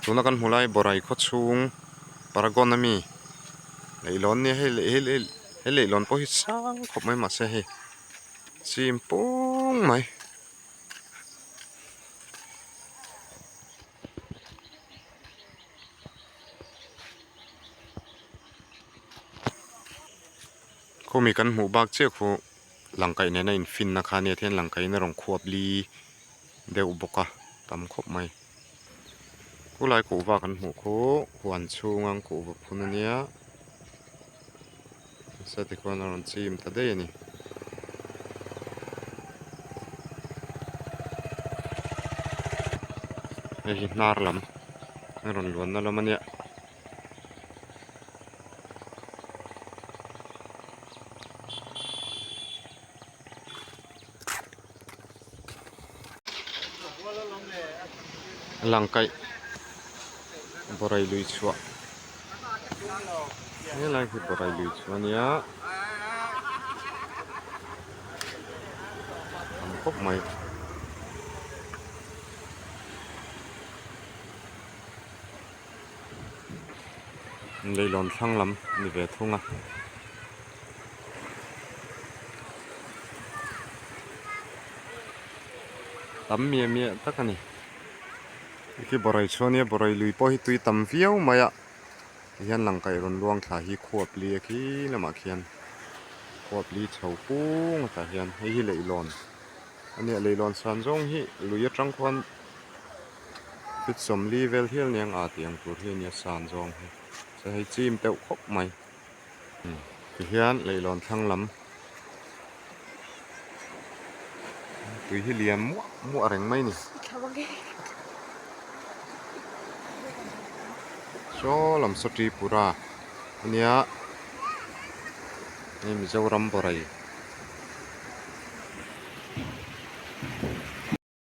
Tuna kan hmu lai Borai khaw chhung Paragon ami leihlawn nia hei leh hei he leihlawn pawh hi sang khawp mai mahse hei chim pung mai. Khawmi kan hmuh bak chiah khu langkaih nena infinna kha ania thian langkaihin a rawn khuap li deuh bawk a tam khawp mai. Khulai kuhva kan hmuh khu huan chhunga an kuhva phun ania nasa tikhuan a rawn chim ta daih a ni. Hei hi hnar lam a rawn luanna lam ania. Langkaih Borai lui chhuah helai hi Borai lui chhuah ania tam khawp mai. Leilawn thlang lam a ni ve thung a. Tam miah miah tak a ni. Khi Borai chhuah ania Borai lui pawh hi tui tam viau mai a tihian langkaih rawn luang thla hi khuap li a khi lamah khian khuap li chho kung atah hian hei hi leihlawn a nia leihlawn san zawng hi lui atang khuan Feet 40 vel hial nia ang a tih ang tur hi a nia san zawng hi chuan hei chim deuh khawp mai tihian leihlawn thlang lam tui hi lian muah muah reng mai a ni saw lam saw Tripura a nia hei Mizoram bawrei.